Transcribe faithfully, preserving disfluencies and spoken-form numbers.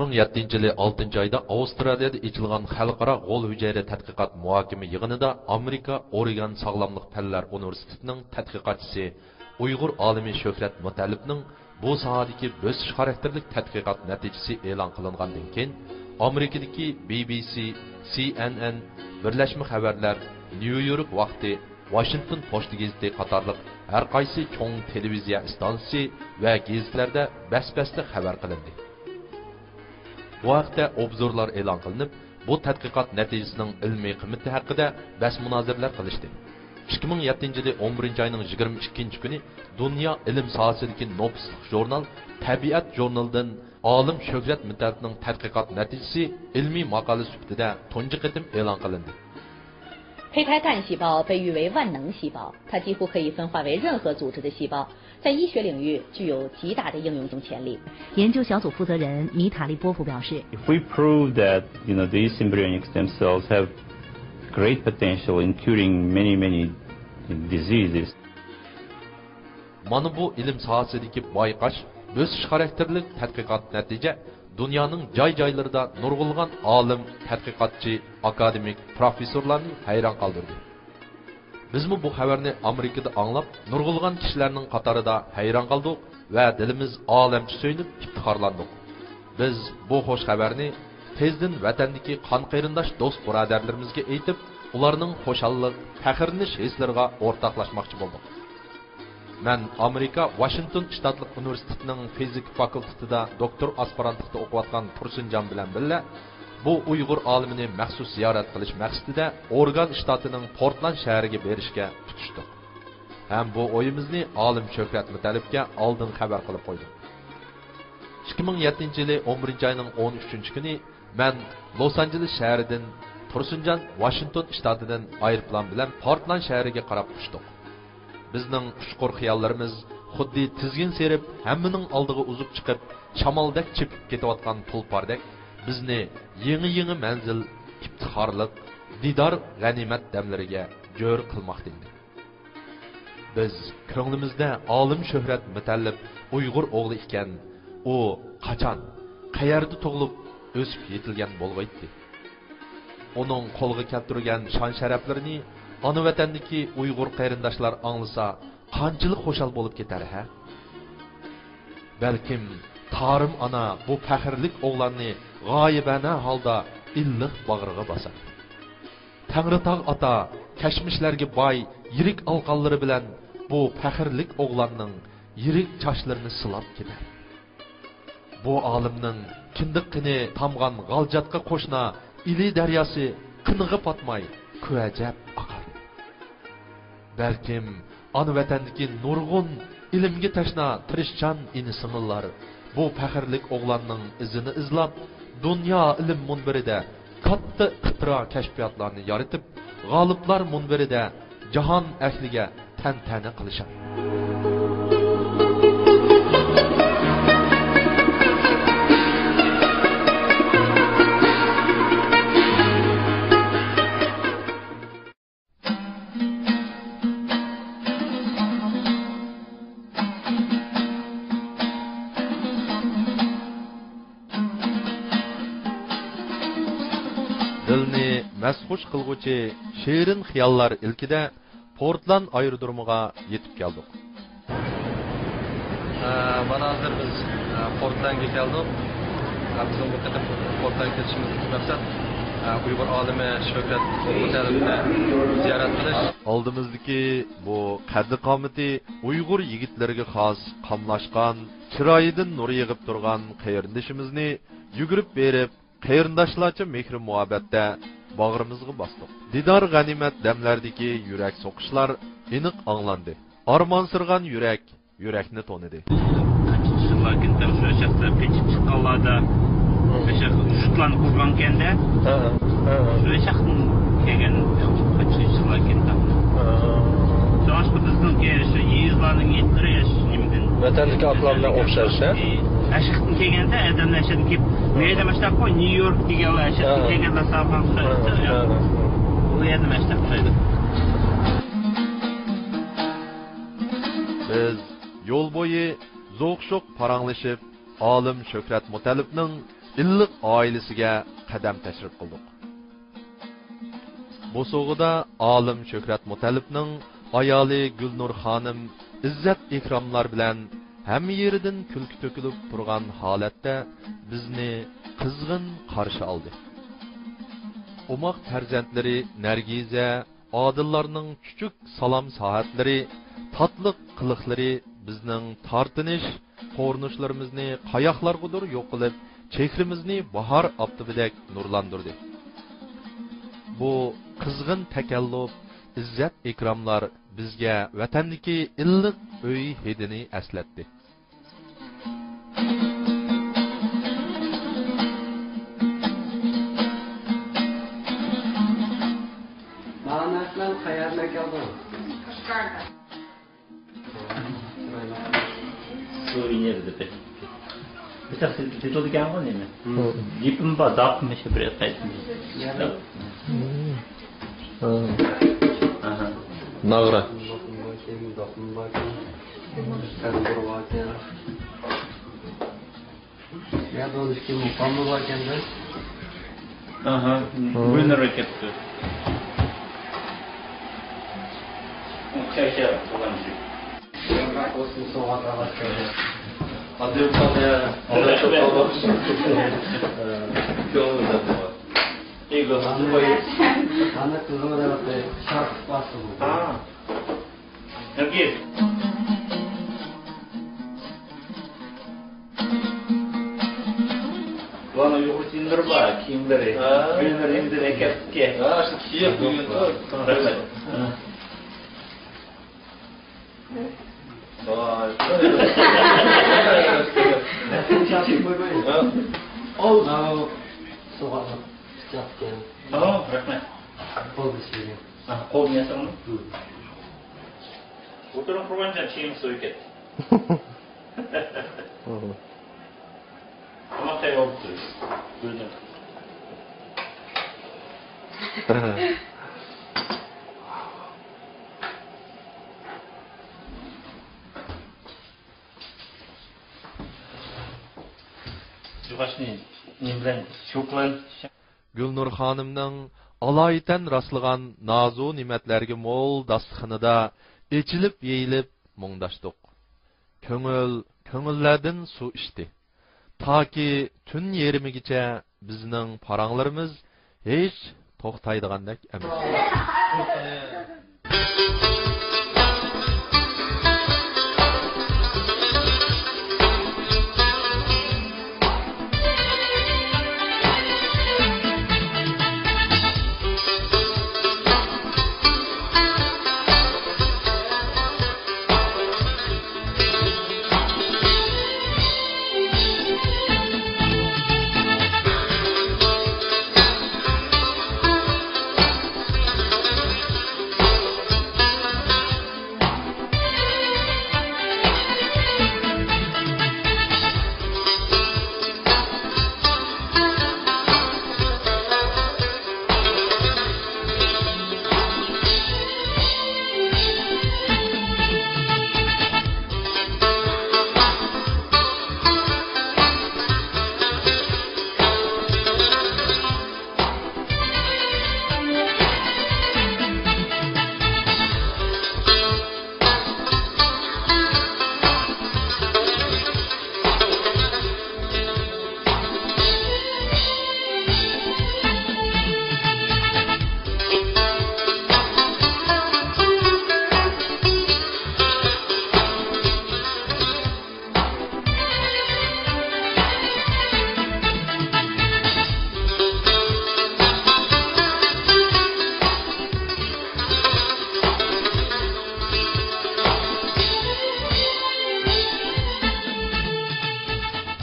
ئىككى مىڭ يەتتىنچى يىلى ئالتىنچى ئايدا ئاۋسترالىيەدە ئېچىلغان خەلقئارا غول ھۈجەيرە تەتقىقات مۇھاكىمە يىغىنىدا ئامېرىكا ئورېگان ساغلاملىق پەنلەر ئۇنىۋېرسىتېتىنىڭ تەتقىقاتچىسى، ئۇيغۇر ئالىمى شۆھرەت مۇتەللىپنىڭ بۇ ساھەدىكى بۆسۈش خاراكتېرلىك تەتقىقات نەتىجىسى ئېلان قىلىنغاندىن كېيىن، ئامېرىكىدىكى بى بى سى، سى ئېن ئېن، بىرلەشمە خەۋەرلەر، نيۇ يورك ۋاقتى، ۋاشىنگتون پوچتا گېزىتى قاتارلىق ھەر قايسى چوڭ تېلېۋىزىيە ئىستانسىسى ۋە گېزىتلەردە بەس-بەستە خەۋەر قىلىندى. بۇ ھەقتە ئوبزورلار ئېلان قىلىنىپ، بۇ تەتقىقات نەتىجىسىنىڭ ئىلمىي قىممىتى ھەققىدە بەس-مۇنازىرىلەر قىلىشتى. ئىككى مىڭ يەتتىنچى يىلى ئون بىرىنچى ئاينىڭ يىگىرمە ئىككىنچى كۈنى دۇنيا ئىلىم ساھەسىدىكى نوپۇسلۇق ژۇرنال تەبىئەت ژۇرنىلىدىن ئالىم شۆھرەت مۇتەللىپنىڭ تەتقىقات نەتىجىسى ئىلمىي ماقالە سۈپىتىدە تۇنجى قېتىم ئېلان قىلىندى. 胚胎干细胞被誉为万能细胞，它几乎可以分化为任何组织的细胞，在医学领域具有极大的应用潜力。研究小组负责人米塔利波夫表示， If we prove that, you know, these embryonic stem cells have great potential in curing many, many diseases, مانا بۇ ئىلىم ساھەسىدىكى بايقاش، بۆسۈش خاراكتېرلىك تەتقىقات نەتىجە دۇنيانىڭ جاي-جايلىرىدا نۇرغۇنلىغان ئالىم، تەتقىقاتچى، ئاكادېمىك، پروفېسسورلارنى ھەيران قالدۇردى. بىزمۇ بۇ خەۋەرنى ئامېرىكىدا ئاڭلاپ، نۇرغۇنلىغان كىشىلەرنىڭ قاتارىدا ھەيران قالدۇق ۋە دىلىمىز ئالەمچە سۆيۈنۈپ ئىپتىخارلاندۇق. بىز بۇ خۇش خەۋەرنى تېزدىن ۋەتەندىكى قان قېرىنداش دوست بۇرادەرلىرىمىزگە ئېيتىپ، ئۇلارنىڭ خۇشاللىق، پەخىرلىنىش ھېسلىرىغا ئورتاقلاشماقچى بولدۇق. مەن ئامېرىكا ۋاشىنگتون شتاتلىق ئۇنىۋېرسىتېتىنىڭ فىزىكا فاكۇلتېتىدا دوكتور ئاسپىرانتلىقتا ئوقۇۋاتقان تۇرسۇنجان بىلەن بىللە بۇ ئۇيغۇر ئالىمىنى مەخسۇس زىيارەت قىلىش مەقسىتىدە ئورېگان شتاتىنىڭ پورتلاند شەھىرىگە بېرىشكە پۈتۈشتۇق. ھەم بۇ ئويىمىزنى ئالىم شۆھرەت مۇتەللىپكە ئالدىن خەۋەر قىلىپ قويدۇق. ئىككى مىڭ يەتتىنچى يىلى ئون بىرىنچى ئاينىڭ ئون ئۈچىنچى كۈنى مەن لوس ئانژېلېس شەھىرىدىن، تۇرسۇنجان ۋاشىنگتون شتاتىدىن ئايروپىلان بىلەن پورتلاند شەھىرىگە قاراپ ئۇچتۇق. بىزنىڭ ئۇچقۇر خىياللىرىمىز خۇددى تىزگىن سىيرىپ، ھەممىنىڭ ئالدىغا ئۇزۇپ چىقىپ، شامالدەك چېپىپ كېتىۋاتقان تۇلپاردەك بىزنى يېڭى-يېڭى مەنزىل، ئىپتىخارلىق، دىدار، غەنىيمەت دەملىرىگە جۆر قىلماقتا ئىدى. بىز كۆڭلىمىزدە ئالىم شۆھرەت مۇتەللىپ ئۇيغۇر ئوغلى ئىكەن، ئۇ قاچان، قەيەردە تۇغۇلۇپ، ئۆسۈپ يېتىلگەن بولغىيتتى. ئۇنىڭ قولغا كەلتۈرگەن شان-شەرەپلىرىنى ئانا ۋەتەندىكى ئۇيغۇر قېرىنداشلار ئاڭلىسا، قانچىلىك خۇشال بولۇپ كېتەر ھە؟ بەلكىم تارىم ئانا بۇ پەخىرلىك ئوغلاننى غايىبانە ھالدا ئىللىق باغرىغا باسار. تەڭرىتاغ ئاتا كەچمىشلەرگە باي يىرىك ئالىقانلىرى بىلەن بۇ پەخىرلىك ئوغلاننىڭ يىرىك چاچلىرىنى سىلاپ كېتەر. بۇ ئالىمنىڭ كىندىك قېنى تامغان غالجاتقا قوشنا ئىلى دەرياسى قېنىغا پاتماي كۆەجەپ ئاقار. بەلكىم ئانا ۋەتەندىكى نۇرغۇن ئىلىمگە تەشنا تىرىشچان ئىنى-سىڭىللار بۇ پەخىرلىك ئوغلاننىڭ ئىزىنى ئىزلاپ، دۇنيا ئىلىم مۇنبىرىدە كاتتا ئىختىرا-كەشپىياتلارنى يارىتىپ، غالىبلار مۇنبىرىدە جاھان ئەھلىگە تەنتەنە قىلىشار. دىلنى مەستخۇش قىلغۇچى شېرىن خىياللار ئىلكىدە پورتلاند ئايرودرومىغا يېتىپ كەلدۇق. ئە، مانا ھازىر بىز، ئە، پورتلاندغا كەلدۇق. ئە، بىزنىڭ بۇ قېتىم پورتلاندغا كېلىشىمىزدىكى مەقسەت، ئە، ئۇيغۇر ئالىمى شۆھرەت مۇتەللىپنى زىيارەت قىلىش. ئالدىمىزدىكى بۇ قەددى-قامىتى ئۇيغۇر يىگىتلىرىگە خاس قاملاشقان، چىرايىدىن نۇر يېغىپ تۇرغان قېرىندىشىمىزنى يۈگۈرۈپ بېرىپ، قېرىنداشلارچە مېھرى-مۇھەببەتتە باغرىمىزغا باستۇق. دىدار غەنىيمەت دەملەردىكى يۈرەك سوقۇشلار ئېنىق ئاڭلاندى. ئارمانسىرىغان يۈرەك يۈرەكنى تونىدى. قانچىنچى يىللاركىن شۇ چاغدا قېچىپ چىققانلاردا، ئاشۇ يۇرتلارنى قۇرغانكەندە، ھە، ھە. شۇ چاغدىن كەلگەن قانچىنچى يىللاركىن. ھە. شۇڭلاشقا بىزنىڭكى شۇ يېزىلارنىڭ يىگىتلىرى شۇ نېمىدىن، ۋەتەندىكى ئاكىلار بىلەن ئوخشاش، ھە؟ ئاشىقتىن كەلگەندە ئادەملەر ئاشىدىن كېلىپ، بۇ يەردە ماشتاق قوي، نيۇ يورك دېگەنلەر ئاشىدىن ھە. كەلگەنلەر ساغلام ھە، ھە. بۇ يەردە ماشتاق ئوخشايدۇ. بىز يول بويى زوق-شوق پاراڭلىشىپ، ئالىم شۆھرەت مۇتەللىپنىڭ ئىللىق ئائىلىسىگە قەدەم تەشرىپ قىلدۇق. بوسۇغىدا ئالىم شۆھرەت مۇتەللىپنىڭ ئايالى گۈلنۇر خانىم ئىززەت-ئىكراملار بىلەن ھەممە يېرىدىن كۈلكە تۆكۈلۈپ تۇرغان ھالەتتە بىزنى قىزغىن قارشى ئالدى. ئوماق پەرزەنتلىرى نەرگىزە، ئادىللارنىڭ چۈچۈك سالام سائەتلىرى، تاتلىق قىلىقلىرى بىزنىڭ تارتىنىش، قورۇنۇشلىرىمىزنى قاياقلارغىدۇر يوق قىلىپ، چېھرىمىزنى باھار ئاپتىپىدەك نۇرلاندۇردى. بۇ قىزغىن تەكەللۇپ، ئىززەت-ئىكراملار بىزگە ۋەتەندىكى ئىللىق ئۆي ھىدىنى ئەسلەتتى. مانا نەرسىلەرنى قەيەردىن ئەكەلدىڭ؟ قەشقەردىن. سۇ ئېنېرگىيە دېتالدىكەنغۇ نېمە؟ گېپىم بار، داقمىش بىر قايسى. ناغرا. تەندۇر باركەن. يا، بۇ ئىككى مۇقاممۇ باركەن-دە. ئاھا، ھە. ئۆيلەرگە كەپتۇ. ئوخشاش يا، بولغان ئىش. يا، بولسۇن، سوغات ئاغاچ كەلدى. ئادەم سانى، ئادەم سانى. كۆڭلىمىزدە بار. ئىگە، ئانا، ئانا قىزىم دەپ شارت باستى بۇ. ھا. نەرگىز. بۇلارنىڭ ئۇيغۇر كىيىملىرى بار، كىيىملىرى. ھە. كىيىملىرى ئىندىدىن ئەكەپتىكەن. ھە، شۇ كىيىپ بۈگۈن. رەھمەت. ۋاي. ھە. ئاۋۇ سوغانلىق پىچاقكەن. تامام، رەھمەت. قول بېسىلگەن. ھە، قولدىن ياسىغانمۇ؟ ھە. ئوتتۇرىنى قۇرغانچە چېيىم سويۇپ كەتتى. تاماق تەييار بولۇپ تۇر. بىردىن. جۇغاشنى نېمە بىلەن؟ شۇ بىلەن. گۈلنۇر خانىمنىڭ ئالايىتەن راسلىغان نازۇ نېمەتلەرگە مول داستىخىنىدا ئېچىلىپ يېيىلىپ مۇڭداشتۇق. كۆڭۈل كۆڭۈللەردىن سۇ ئىچتى. تاكى تۈن يېرىمىگىچە بىزنىڭ پاراڭلىرىمىز ھېچ توختايدىغاندەك ئەمەس.